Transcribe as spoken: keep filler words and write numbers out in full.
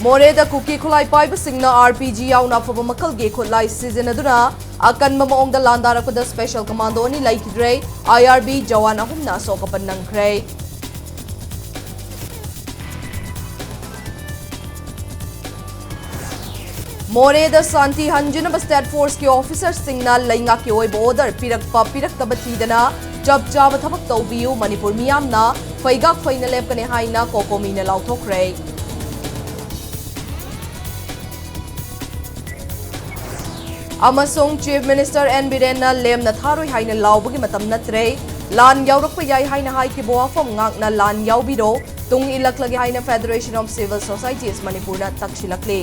ꯃꯣꯔꯦꯗ ꯀꯨꯀꯤ ꯈꯨꯠꯂꯥꯏ ꯄꯥꯏꯕꯁꯤꯡꯅ R P G ꯌꯥꯎꯅ ꯑꯐꯕ ꯃꯈꯜꯒꯤ ꯈꯨꯠꯂꯥꯏ ꯁꯤꯖꯤꯟꯅꯗꯨꯅ ꯑꯀꯟꯕ ꯃꯑꯣꯡꯗ ꯂꯥꯟꯗꯥꯔꯛꯄꯗ ꯁ꯭ꯄꯦꯁꯦꯜ ꯀꯃꯥꯟꯗꯣ ꯑꯅꯤ ꯂꯩꯈꯤꯗ꯭ꯔꯦ꯫ ꯑꯥꯏ ꯑꯥꯔ ꯕꯤ ꯖꯋꯥꯟ ꯑꯍꯨꯝꯅ ꯑꯁꯣꯛ ꯑꯄꯟ ꯅꯪꯈ꯭ꯔꯦ꯫ ꯃꯣꯔꯦꯗ ꯁꯥꯟꯇꯤ ꯍꯟꯖꯤꯟꯅꯕ ꯁ꯭ꯇꯦꯠ ꯐꯣꯔꯁꯀꯤ ꯑꯣꯐꯤꯁꯔꯁꯤꯡꯅ ꯂꯩꯉꯥꯛꯀꯤ ꯑꯣꯏꯕ ꯑꯣꯔꯗꯔ ꯄꯤꯔꯛꯄ ꯄꯤꯔꯛꯇꯕ ꯊꯤꯗꯅ ꯆꯞ ꯆꯥꯕ ꯊꯕꯛ ꯇꯧꯕꯤꯌꯨ, ꯃꯅꯤꯄꯨꯔ ꯃꯤꯌꯥꯝꯅ ꯐꯩꯒꯥꯛ ꯐꯩꯅ ꯂꯦꯞꯀꯅꯤ ꯍꯥꯏꯅ ꯀꯣꯀꯣꯃꯤꯅ ꯂꯥꯎꯊꯣꯛꯈ꯭ꯔꯦ꯫ ꯑꯃꯁꯨꯡ ꯆꯤꯐ ꯃꯤꯅꯤꯁꯇꯔ ꯑꯦꯟ ꯕꯤꯔꯦꯟꯅ ꯂꯦꯝꯅ ꯊꯥꯔꯣꯏ ꯍꯥꯏꯅ ꯂꯥꯎꯕꯒꯤ ꯃꯇꯝ ꯅꯠꯇ꯭ꯔꯦ, ꯂꯥꯟ ꯌꯥꯎꯔꯛꯄ ꯌꯥꯏ ꯍꯥꯏꯅ ꯍꯥꯏꯈꯤꯕ ꯋꯥꯐꯝ ꯉꯥꯛꯅ ꯂꯥꯟ ꯌꯥꯎꯕꯤꯔꯣ, ꯇꯨꯡ ꯏꯜꯂꯛꯂꯒꯦ ꯍꯥꯏꯅ Federation of Civil Societies ꯃꯅꯤꯄꯨꯔꯅ ꯇꯛꯁꯤꯜꯂꯛꯂꯤ꯫